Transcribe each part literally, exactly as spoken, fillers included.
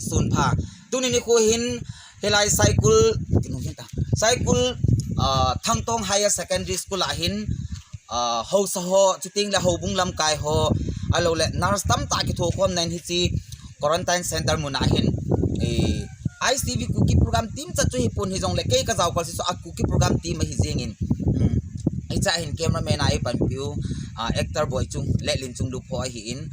Sun pha. Tuni nikho hin hilai Saikul, tinu hin ta. Saikul, ah, Thangtong Higher Secondary School a hin, ah, haosa ho, chuting le houbung lamkai ho, ahilou le nurse tamtah kithokhomna in hiche quarantine center mun a hin, eh, I C V Kuki program team cha chu hipon hijongle kei kajao kal si so a Kuki program team ahi jingin. Hmm. Hiche a hin cameraman a ipanpiu, ah, actor boi chung, Letlin Chunglop ho ahin.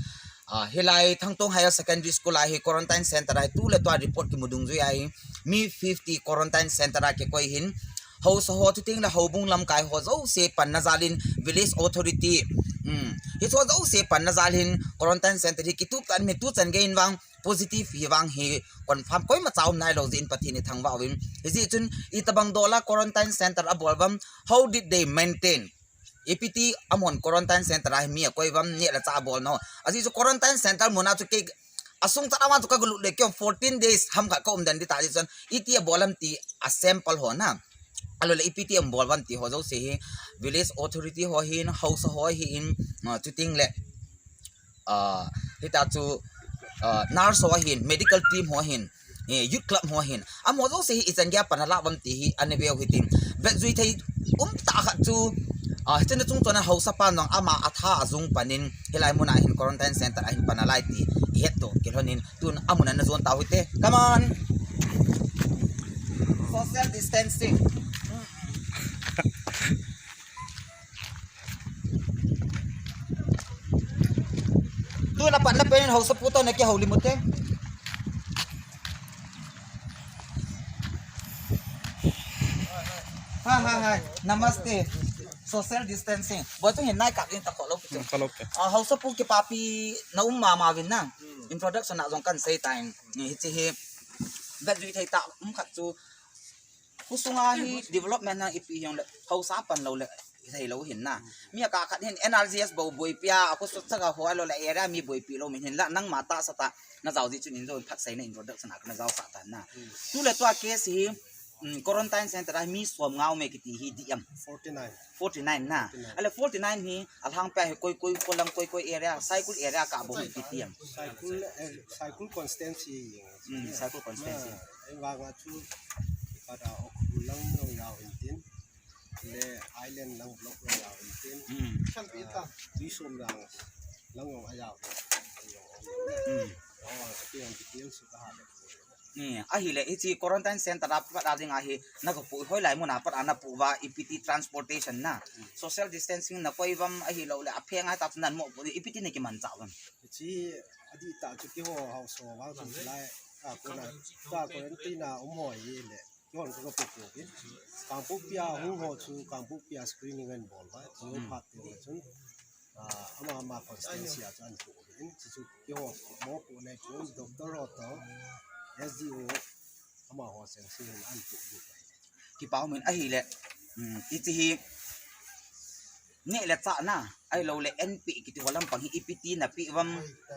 Ah, hilai Thangtong Higher Secondary School a hi quarantine center a hi tu le tua report kimu dungjui a hi mi fifty quarantine center a kikoi hin haosa ho chuting le houbung lamkai ho jouse panna jal in village authority, um, hiche ho jouse panna jal hin quarantine center hi kitup tan mi tu chan gei in vang positive hi vang hi confirm koima cha um nailou jeh in Pathen ithangvah uvin. Hijeh chun itobang dol a quarantine center abol uvam, how did they maintain? Ipi ti amahon quarantine center a hi mi akoi uvam, neh le chah abol nau. Ajeh chu quarantine center mun a chu kei asung chat a vang chu kalut le kei fourteen days ham khat kaum den ding ta jeh chun iti abol uvam ti a sample ho na. Ahilou le ipi ti abol uvam ti ho jouse hi village authority ho hin, haosa ho hin, ah, chuting le, ah, hita chu, ah, nurse ho hin, medical team ho hin, eh, youth club ho hin, amaho jouse hi ichan gei a pan ala uvam ti hi ana veu hitin. Vetjui thei umtah khat chu, ah, hichun achung chon a haosa pan jong ama atha ajung pan in hilai mun a hin quarantine center a hin pan alai ti ihet to kilhon in tun amun ana jon tau hite. Come on. Social distancing. Tu na pan na pen haosa pu to na kihoulim ute. Hi, hi, hi. Namaste. Social distancing. Boi tu hin nai kap ding ta kholou pi chu. Kholou pi. Ah, haosa pu kipapi na um mama uvin na. Introduction na jong kan sei tan. Ni hiche hi. Vetjui thei tah um khat chu. Khosung a hi development na ipi hijongle haosa pan lou le theilou hin na. Mi akah khat hin N R G S bou boipi a, akho sot sah a ho ahilou le area mi boipi lou min hin la nangma tahsa tah na jao jeh chun in jong phat sei na introduction a kana jaosah tan na. Tu le tua case hi, um, quarantine center a mi som nga um e kiti hi dih em? Forty nine. Forty nine na. Forty nine. Ahile forty nine hi alhangpi a hi koi koi kholang koi koi area, Saikul area kah bou hi kiti em? Saikul, eh, Saikul constituency. Hmm, Saikul constituency. Ah, ahivang a chu, khat a Ukhrul lang jong jao in tin, le Island lang block jong jao in tin. Hmm. Ah, Tuisum lang, lang jong ajao. Hmm. Jao a, kati ang details chu kaha le. Hmm, ahile, hiche quarantine center a pat a ding a hi, na kapu, hoilai mun a pat a na pu uva, ipi ti transportation na. Hmm. Social distancing na koi uvam ahilou le, apheng a tah chu nan mo pu, ipi ti na kimanchah uvam? Hiche, adih tah chu keiho haosa vang chun lai, ka kona, ka quarantine a um ho hi le, keihon ka kapu pu in. Kangpokpi a hung ho chu, Kangpokpi a screening ahin bol uva, Jio Park ti ho chun, ah, ama, ama constituency a chu ahin pu in. Chuchu keiho mopohna chu, doctor ho toh, S D O, amaho chengse in ahin pu in. Kipa um in ahile, um, hiche hi, neh le chah na, ahilou le enpeh kiti ho lampang hi ipi ti na peh uvam,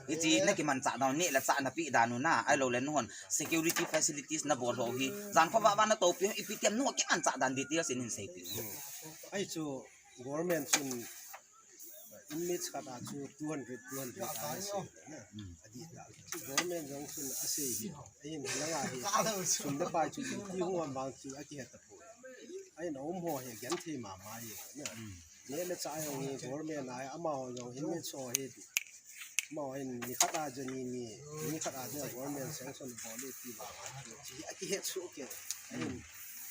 hiche na kimanchah dan u, neh le chah na peh dan u na, ahilou le nahon security facilities na bol ho hi, jan khovah vah na toupi ho ipi ti em, nahon kimanchah dan details in hin seipeh. Ahi chu government chun inmates khat a chu two hundred, two hundred a asei na. Hmm. Adih tah. Chu government jong chun asei hi. Ahin langa hi. Sum le pai chu iti hung um vang chu akihe tapoi. Ahin aum ho hi genthei mama hi na. Hmm. Neh le chah jong hi government a hi amaho jong inmates ho hi. Amaho hin nikhat a jani ni, nikhat a jani government sanction bol e ti vang a chu. Akihet soh kei. Ahin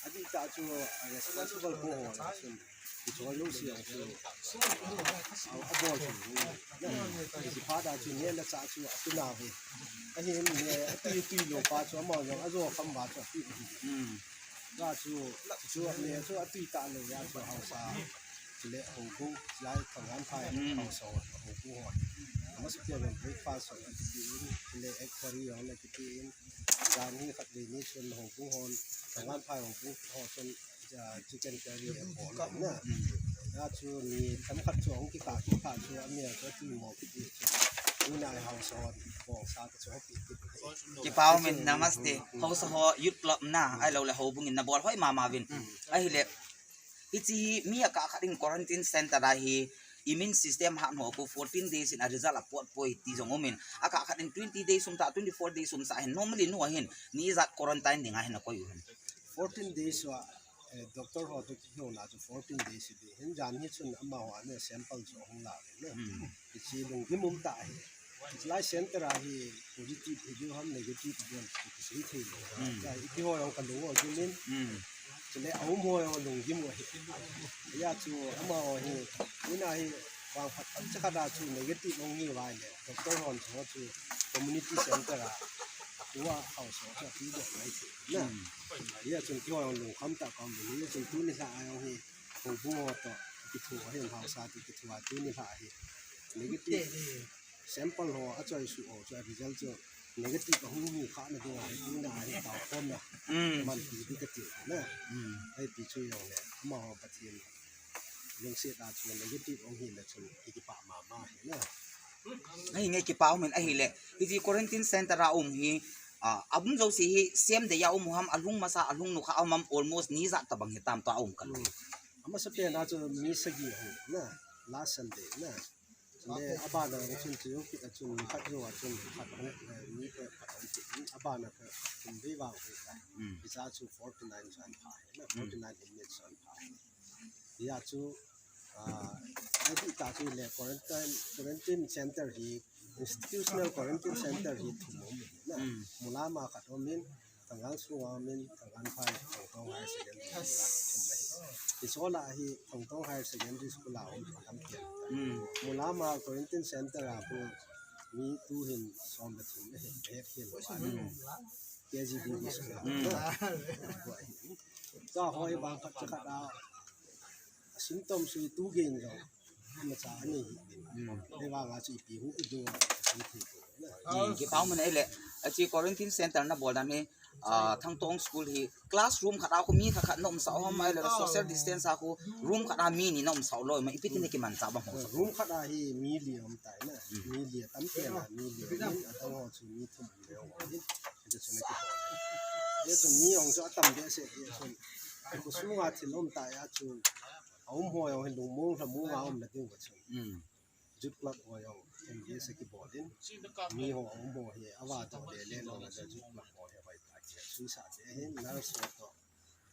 adih tah chu responsible pu ho chun. Kichol lou si ang chu. A, abol chu. Kichi phat a chu neh le chah chu atuna ve. Ahin neh, atui, tui lou pa chu amaho jong ajo kham uva chu atui. Hmm. Ka chu, chu neh chu atui talou a chu haosa. Chule houbung, chulai Thanganphai, hmm, haosa houbung ho. Amasapen in breakfast ho kiti in, chule egg curry ho le kiti in. Jan hi khat le ni chun houbung hon, Thanganphai houbung ho chun, ah, chicken curry e bol na. Hmm. Na chu ni themkhat chu ahung kikah, kikah chu amel chu atui mo kiti chu. Tuna haosa hon bongsa ka chu api kit. Kipa um in, namaste. Haosa ho youth club na, ahilou le houbung in na bol hoi mama uvin. Hmm. Ahile, hiche hi mi akah khat in quarantine center a hi, immune system hat ho khu fourteen days in a result apot poi ti jong umin. Akah khat in twenty days um ta, twenty-four days um sa hin, normally nu ahin, ni ijat quarantine ding ahin akoi u hin. Fourteen days wa, eh, doctor ho to kihona chu fourteen days hi. Hin jan hi chun amaho a ne sample chu hung la ne. Hmm. Hichi lunggim um ta hi. Lai center a hi positive hi diu ham negative hi diu ham kisei thei lou. Hmm. Cha ipi ho jong ka lung u gim in. Hmm. Chule aum ho jong lunggim u hi. Hia chu amaho hi, tuna hi vangphat tam cha khat a chu negative hung hi uva le. Doctor hon chu chu community center a, tua house chu pi doh mai thei na. Hmm. Hia chun kihou jong lungkham tah ka um in, hia chun tuni lha a jong hi, houbung ho to kithu a hin hausa to kithu a tuni lha hi. Negative sample ho a choice u ho chu a result chu negative ahung hi kha na ding a hi tuna hi tao khom na. Hmm. Man pi di ka ti na. Hmm. Ai pi chu jong le, amaho Pathen lungset a chu negative hung hi le chun i kipah mama hi na. Ahi nge kipah um in ahile, hiche quarantine center a um hi, ah, abung jouse hi same day a um u ham, alhung masa, alhung nukha a um ham, almost ni ijat tabang hitam tua um kal. Hmm. Amasa pen a chu mi sagi hung na, last Sunday na. Le abana chun chu kit a chun mi khat jou a chun khat hung, eh, mi khat hung kit, abana khat hung be vang hung ta. Hmm. Hicha chu forty-nine chu an pha hi na, Hmm. forty-nine inmates chu an pha hi. Hia chu, ah, adih ta chu le quarantine, quarantine center hi, institutional quarantine center hi thum um na. Hmm. Mulama khat um in, Thangal sunga um in, Thangal phai, Thangtong Higher Secondary School a thum ahi. Hiche lah a hi, Thangtong Higher Secondary School a um khat um pen. Hmm. Mulama quarantine center a khu mi tuhin som le thum ahi, het hi lo a. Hmm. K G B V school a. Hmm. Cha hoi bang khat cha khat a. Symptom sui tu gen jong. Ama cha ani hi. Hmm. Hei vang a chu ipi hu i do a, i thi ko. Hmm, kipah um in ahile, hiche quarantine center na bol dan hi, ah, Thangtong school hi classroom khat a khu mi khat khat na um sa u ham ahile, social distance a khu room khat a mi ni na um sa u lou, ma ipi ti na kiman cha bang ho sa. Room khat a hi mi li um tai na. Hmm. Mi li tam pen a mi li um in, adang ho chu mi thum le ho in. Hichu na kibol. Hichu mi jong chu atam behseh, hichu. Kho sunga thil um ta a chu. Aum ho jong hi lungmong lhamong a um na ding u chu. Hmm. Youth club ho jong M D S a kibol in. Mi ho aum ho hi ava to le le lo na youth club ho hi vai ta ki. Sui sa te hin nurse ho to.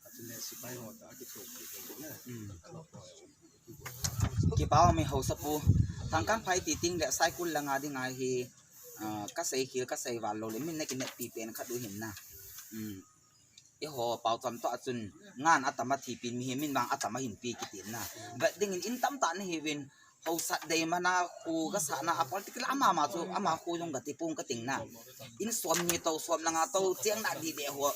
Atule sipai ho to a kitho ki to na. Hmm. Youth club ho jong. Kipah um e haosapu. Thangkanphai ti ting le Saikul langa ding ahi. Ah, ka sei khel ka sei val lou le min na kineppi pen khat u hin na. Hmm. Eiho pau cham to a chun ngan atam a thipin mihem in vang atam a hinpi kitin na. Vet dingin in tamtah nahiuvin haosat dei mana khu ka sahna a particular ama ma chu ama khu jong ka tipung ka ting na. In som ni to som langa to cheng na di de ho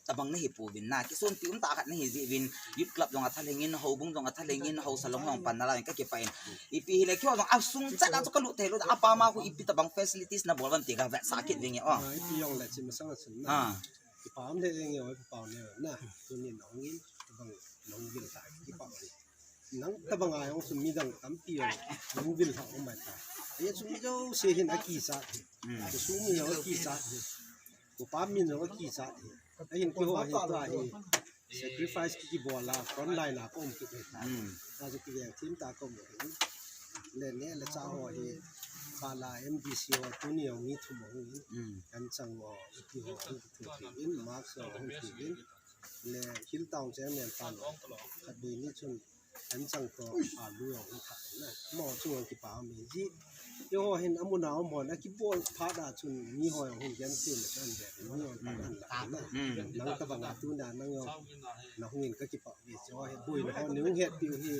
tabang nahi pouvin na. Kisonpi um tah khat nahi jeh uvin youth club jong athalheng in, houbung jong athalheng in, haosa long jong pan na la in ka kipah in. Ipi hile keiho jong asung chat a chu ka lut thei lou, apa ma khu ipi tabang facilities na bol uvem ti ka vetsah kit venge o. Ah, ipi jong le chi masang a chun na. Ah. Kipah um le eng e, kipah um le na. Tuni nahung in, tabang nahung vil ta, kipah um le. Nang tabang a jong chu midang tampi jong nahung vil lhah um mai ta. Hichu mi jouse hin akichat hi. Hmm. Khosung mi jong akichat hi. Khopa min jong akichat hi. Ahin keiho hi tua hi. Sacrifice ki, kibol a, front line a ka um kit hi ta. Hmm. Tua chu kiveng thim tah a ka um u hin. Le neh le chah ho hi, phat la M D C ho tuni jong mi thum ahung in. Hmm. Anchang ho, ipi ho, hung kithu thei in, Mark ho, hung thei in. Le Hill Town Chairman pan ho, khatvei ni chun, anchang to, alu jong hung thah in na. Amaho chung jong kipah um e ji. Eiho hin amun a um hon, akibol phat a chun, mi ho jong hung genthei le kan ve, mi ho pan an la na. Hmm. Nang tabang a tuna, nang jong, nahung in ka kipah Hiche hi boina ho nei hetpi u hi.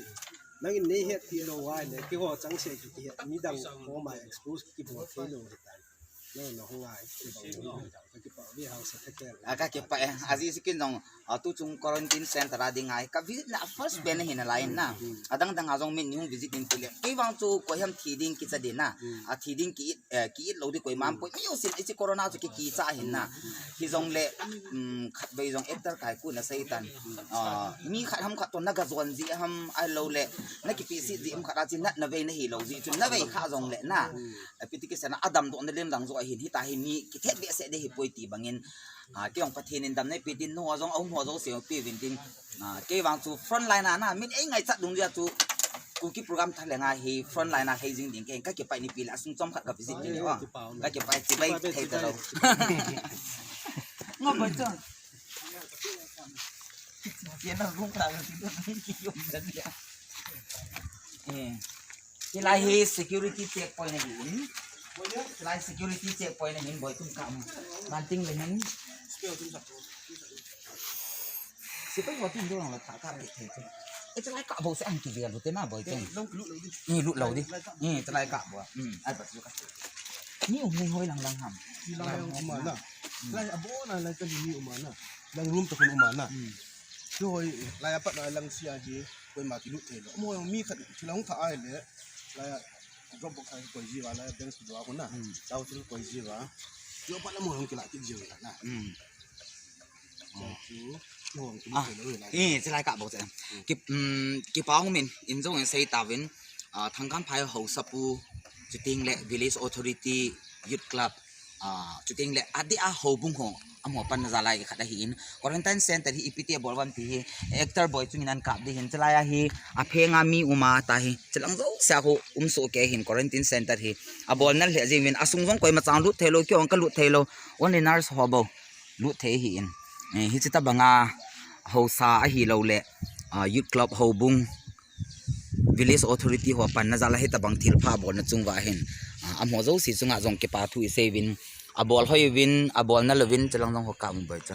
Nangin nei hetpi lou uva ahile, keiho changseh kihet, midang koma expose kibol thei lou hitan. Nang nahung ngai, kibang nahung ngai, ka kipah uve, hausa thakel. A, ka kipah e, ajeh chu ken jong, a, tuchung quarantine center a ding ahi, ka visit na first pen ahi nalai in na. Adang dang a jong min nei hung visit in tile. Kei vang chu koi ham thi ding kicha ding na. A thi ding ki eh, ki-it lou ding koima um poi. Mi jousen hiche corona chu ki, kicha ahin na. Hijongle, um, khatvei jong actor Kaikun asei tan. Ah, mi khat ham khat toh na gajon jeh ham ahilou le, na kipehset jeh ham khat a chu natna vei nahi lou jeh chun na vei kha jongle na. Ipi ti kisei na, adamdoh na lim dang joh ahin, hitia hi mi kithet behseh ding ahipoi ti bangin. Ah, kei jong Pathen in damna eipe tin, nangho jong, aum ho jouse jong peuvin tin. Ah, kei vang chu front line a na, min eingaichat dung jeh a chu Kuki program tha le nga hi front line a hei jing ding ke ka ke pai ni pi la sung chom khat ka visit ni o. Ka ke pai ti bai thei ta lo. Ngo bai chon. Ye na rung la ki ki yom dan ya. Eh. Hilai hi security checkpoint ahi in. Hilai security checkpoint ahi in boi tum kam. Manting le hin. Sipai ho tum dong la ta ka ke the. E chalai ka bo se ang ki dia lu te na boi tum. Ni lu lo di. Ni chalai ka bo. Hmm. Ai ba su ka. Ni um ni hoi lang lang ham. Ni lang lang um na. Lai abo na lai ka ni um na. Lang room to kun um na. Hmm. Chu hoi lai apat na lang sia hi koima kilut thei lo. Mo mi khat chu lang tha ai le. Lai drop box ai koi ji wa lai dance do ko na. Hmm. Tao chu koi ji wa. Chu apat la mo hong kila ki ji wa na. Hmm. Chu chu hong kilut thei lo la. Eh, chalai ka bo se. Ki um ki pa hong min in jong in sei ta vin. Ah, Thangkanphai Haosapu, chuting le Village Authority, Youth Club, ah, chuting le adia houbung ho, amaho panna jal a ikhat ahi in, quarantine center hi ipi ti abol uvem ti hi, actor boi chungin ahin kap di hin, chalai a hi, aphenga mi um a ta hi, chalang jouse a khu um soh kei hin quarantine center hi, abol nal le jing vin, asung jong koima chang lut thei lo, kei jong ka lut thei lo, only nurse ho bou, lut thei ahi in, eh, hiche tabanga, haosa ahi lou le, ah, Youth Club houbung, Village Authority ho panna jal a hitabang thilpha abolna chung uva hin, ah, amaho jouse chunga jong kipa thu isei uvin, abol hoi uvin, abol nal uvin, chulang jong ho ka um boi chu.